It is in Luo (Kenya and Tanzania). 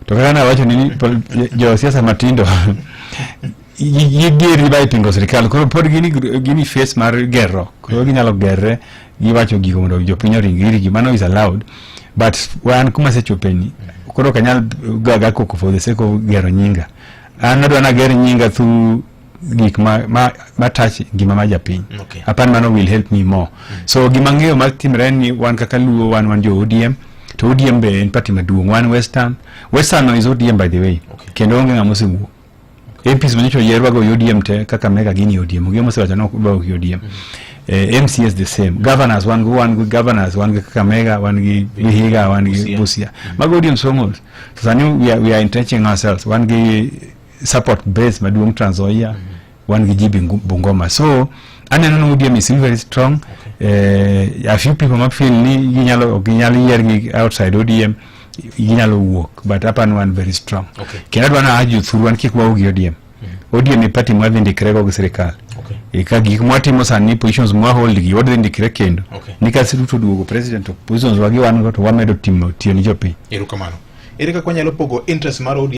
To kaka nawacho ni josiasa matindo gigeri ba ipingo sirikal, koro pod gini face mar gerruok, koro ginyalo gerre giwacho gigo mondo jopiny oring irgi. Mano is allowed, but wan kuma sechopeni koro ok anyal gaga koko for the sake of gero nyinga. An adwa nager nyinga through gik ma touch ngima ma japiny. Apani mano will help me more. So gima ng'eyo mar timre en ni wan kaka Luo, wan jo ODM, to ODM be en party maduong'. Wan Western no is ODM, by the way. Kendo onge ng'ama osewuok. MPs manyocha oyierwago e ODM te kaka mega gini ODM, onge mosewacho ni ok ok ODM. MCAs the same, governors, wan gi governors, wan gi Kakamega, wan gi Vihiga, wan gi Busia. Busia. Mago ODM strongholds. So sani we are entrenching ourselves. Wan gi support base maduong' Trans Nzoia, wan gi ji Bungoma. So aneno ni ODM is still very strong. A few people ma feel ni ginyalo, ok ginyal yier gi outside ODM, ginyalo wuok, but apani wan very strong. Kendo adwa na jothuru wan kik wau gi ODM. ODM e party mwadhi ndikre go gi sirikal. E ka gik mwatimo sani, positions mwahold gi, wadhi ndikre kendo. Ni ka Ruto duogo president, to positions wagi wan go to wamedo timo tiyo ni jopiny. Erokamano. Ere kaka wanyalo pogo interest mar ODM?